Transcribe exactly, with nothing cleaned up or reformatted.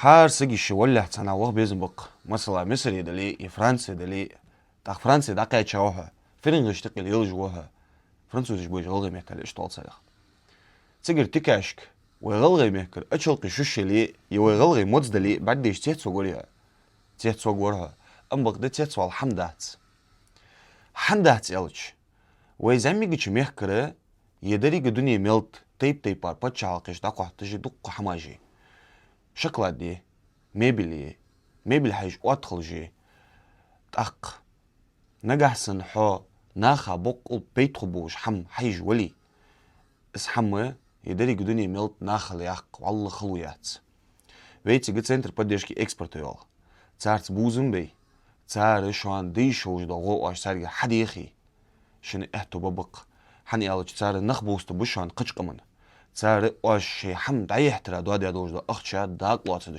ХӀара сага ший валлалехь цхьаннахьа ваха безам ба-кх. Масала, Мисаре дале, е Франце дале, тӀаккха Франце дӀакхаьча ва хьо, фирнгаш тӀакхел елаш ва хьо. Французаш бой гӀалгӀай мехкара иштта оал царех. Цигара тикашка, вай гӀалгӀай мехкара ачалкхе шуш яле, е вай гӀалгӀай моз дале, бӀаргадайча цецваргвар хьо. Цецваргвар хьо. Амма бакъда цецвала хӀама дац. ХӀана дац аьлча, вай зӀамигача мехкара е деррига дуне мел тайп-тайпара паччахьалкхеш дӀахотташ я дукха хӀамаш. Шоколад я, мебель я, мебель хьайжа отталхаш я. ТӀаккха нагахьа санна хьо наха боккъал пайда хургболаш хӀама хьайжа вале, из хӀама е деррига дуне мел наха яккха валла хало яц. Вай цига Центр поддержки экспорта йола. Царца бувзам бе, цар шоана дийша долаш дола гӀо оаш царгара хьадехе, шун аьттув ба-кх. ХӀана аьлча цар нах бувзаргба шоана кхыча къаман. Цар оаш шоай хӀама дӀаяхьийтара доадаь долаш дола ахча дакъа лоацаргда.